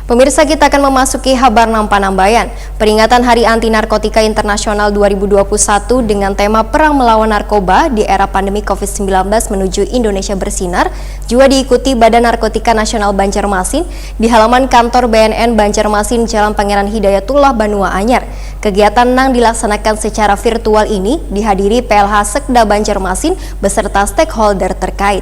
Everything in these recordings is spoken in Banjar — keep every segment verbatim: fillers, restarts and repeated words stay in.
Pemirsa, kita akan memasuki habar nang panambayan. Peringatan Hari Anti Narkotika Internasional dua ribu dua puluh satu dengan tema Perang Melawan Narkoba di era pandemi covid sembilan belas menuju Indonesia bersinar jua diikuti Badan Narkotika Nasional Banjarmasin di halaman kantor B N N Banjarmasin, Jalan Pangeran Hidayatullah, Banua Anyar. Kegiatan nang dilaksanakan secara virtual ini dihadiri P L H Sekda Banjarmasin beserta stakeholder terkait.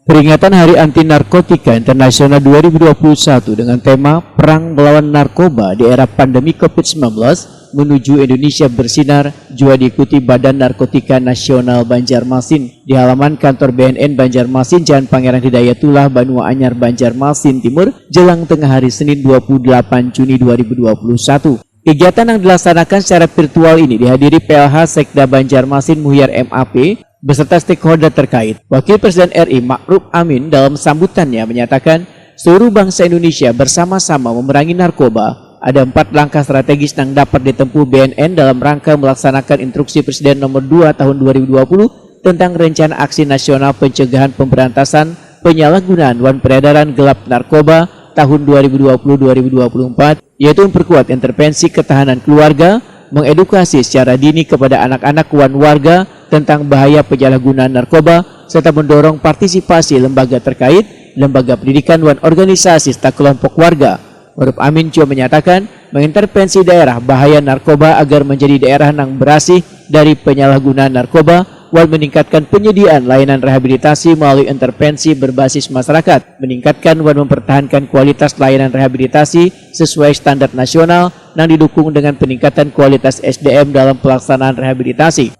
Peringatan Hari Anti Narkotika Internasional dua ribu dua puluh satu dengan tema Perang Melawan Narkoba di Era Pandemi covid sembilan belas menuju Indonesia Bersinar jua diikuti Badan Narkotika Nasional Banjarmasin di halaman kantor B N N Banjarmasin, Jalan Pangeran Hidayatullah, Banua Anyar, Banjarmasin Timur, jelang tengah hari Senin dua puluh delapan Juni dua ribu dua puluh satu. Kegiatan yang dilaksanakan secara virtual ini dihadiri P L H Sekda Banjarmasin Muhyar M A P beserta stakeholder terkait. Wakil Presiden R I Ma'ruf Amin dalam sambutannya menyatakan, seluruh bangsa Indonesia bersama-sama memerangi narkoba. Ada empat langkah strategis yang dapat ditempuh B N N dalam rangka melaksanakan Instruksi Presiden Nomor dua Tahun dua ribu dua puluh tentang Rencana Aksi Nasional Pencegahan Pemberantasan Penyalahgunaan wan Peredaran Gelap Narkoba tahun dua ribu dua puluh dua ribu dua puluh empat, yaitu memperkuat intervensi ketahanan keluarga, mengedukasi secara dini kepada anak-anak wan warga tentang bahaya penyalahgunaan narkoba, serta mendorong partisipasi lembaga terkait, lembaga pendidikan wan organisasi serta kelompok warga. Ma'ruf Amin juga menyatakan, mengintervensi daerah bahaya narkoba agar menjadi daerah nang berasih dari penyalahgunaan narkoba, wan meningkatkan penyediaan layanan rehabilitasi melalui intervensi berbasis masyarakat, meningkatkan wan mempertahankan kualitas layanan rehabilitasi sesuai standar nasional nang didukung dengan peningkatan kualitas S D M dalam pelaksanaan rehabilitasi.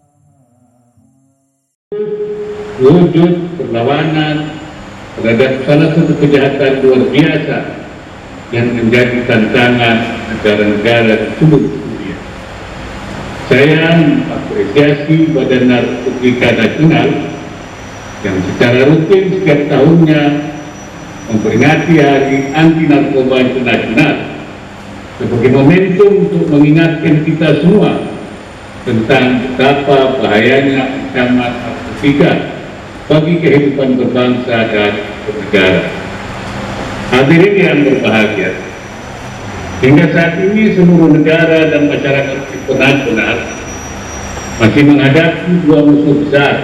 Wujud perlawanan terhadap salah satu kejahatan luar biasa yang menjadi tantangan negara-negara di seluruh dunia. Saya mengapresiasi Badan Narkotika Nasional yang secara rutin setiap tahunnya memperingati Hari Anti Narkoba Internasional sebagai momentum untuk mengingatkan kita semua tentang betapa bahayanya ancaman narkotika bagi kehidupan berbangsa dan bernegara. Hadirin yang berbahagia, hingga saat ini seluruh negara dan masyarakat internasional masih menghadapi dua musuh besar,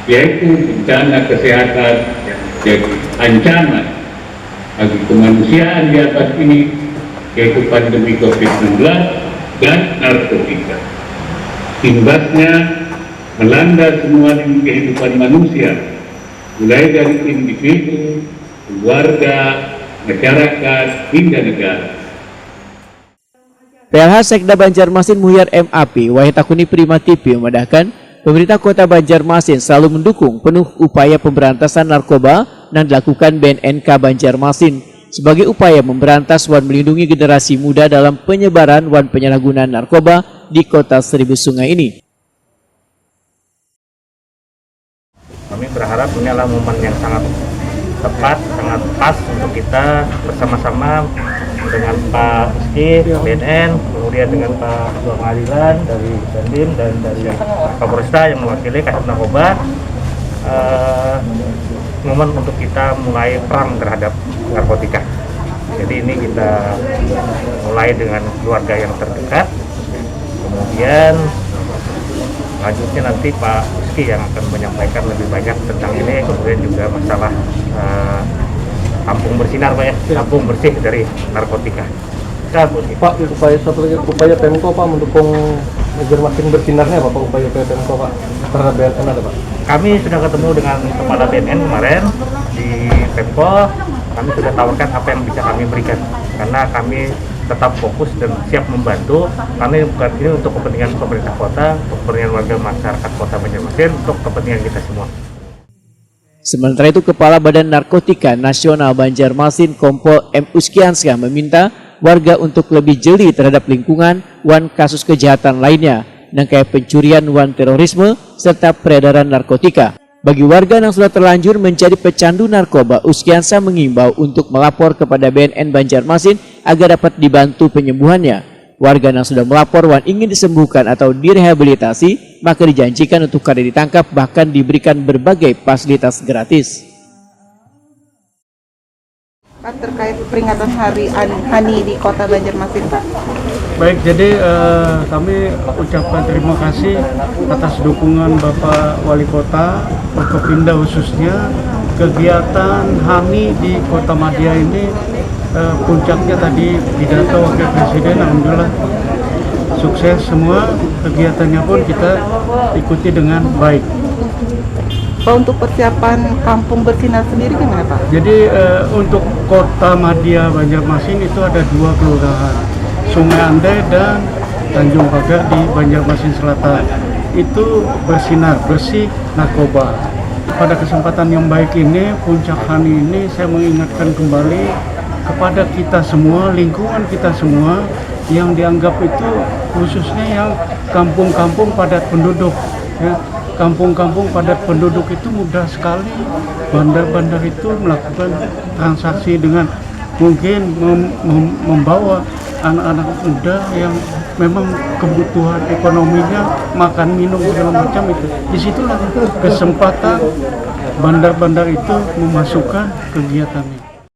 yaitu bencana kesehatan yang menjadi ancaman bagi kemanusiaan di abad ini, yaitu pandemi covid sembilan belas dan narkotika. Imbasnya melanda semua lini kehidupan manusia, mulai dari individu, keluarga, masyarakat, hingga negara. P L H Sekda Banjarmasin Muhyar M A P, Wahid Takuni Prima T V, memadahkan, pemerintah kota Banjarmasin selalu mendukung penuh upaya pemberantasan narkoba nang dilakukan B N N K Banjarmasin sebagai upaya memberantas wan melindungi generasi muda dalam penyebaran wan penyalahgunaan narkoba di kota Seribu Sungai ini. Kami berharap ini adalah momen yang sangat tepat, sangat pas untuk kita bersama-sama dengan Pak Rizky, B N N, kemudian dengan Pak Ketua Pengadilan dari Dandim dan dari Kapolresta yang mewakili Kasat Narkoba, eh, momen untuk kita mulai perang terhadap narkotika. Jadi ini kita mulai dengan keluarga yang terdekat, kemudian selanjutnya nanti Pak Rizky yang akan menyampaikan lebih banyak tentang ini, kemudian juga masalah eh, kampung bersinar Pak ya, kampung bersih dari narkotika. Siap, Bu Rizky. Pak, upaya satu lagi, upaya Pemko Pak mendukung agar makin bersinar nih apa Pak, upaya upaya Pemko Pak terhadap B N N ada Pak? Kami sudah ketemu dengan kepala B N N kemarin di Pemko, kami sudah tawarkan apa yang bisa kami berikan karena kami tetap fokus dan siap membantu. Kami bukan ini untuk kepentingan pemerintah kota, untuk kepentingan warga masyarakat kota Banjarmasin, untuk kepentingan kita semua. Sementara itu, Kepala Badan Narkotika Nasional Banjarmasin, Kompol M Uskiansyah, meminta warga untuk lebih jeli terhadap lingkungan wan kasus kejahatan lainnya, nang kaya pencurian wan terorisme, serta peredaran narkotika. Bagi warga nang sudah terlanjur menjadi pecandu narkoba, Uskiansyah mengimbau untuk melapor kepada B N N Banjarmasin agar dapat dibantu penyembuhannya. Warga nang sudah melapor wan ingin disembuhkan atau direhabilitasi, maka dijanjikan untuk kada ditangkap bahkan diberikan berbagai fasilitas gratis. Terkait peringatan Hari An- Hani di Kota Banjarmasin, Pak? Baik, jadi eh, kami ucapkan terima kasih atas dukungan Bapak Wali Kota, Forkopimda khususnya. Kegiatan Hani di Kota Madya ini eh, puncaknya tadi pidato Wakil Presiden, alhamdulillah sukses semua, kegiatannya pun kita ikuti dengan baik. Pak, untuk persiapan Kampung Bersinar sendiri gimana, Pak? Jadi eh, untuk Kota Madya Banjarmasin itu ada dua kelurahan, Sungai Andai dan Tanjung Pagar di Banjarmasin Selatan. Itu bersinar, bersih narkoba. Pada kesempatan yang baik ini, puncak Hani ini, saya mengingatkan kembali kepada kita semua, lingkungan kita semua yang dianggap itu khususnya yang kampung-kampung padat penduduk, ya. Kampung-kampung padat penduduk itu mudah sekali bandar-bandar itu melakukan transaksi dengan mungkin mem- mem- membawa anak-anak muda yang memang kebutuhan ekonominya makan minum segala macam itu. Disitulah kesempatan bandar-bandar itu memasukkan kegiatannya.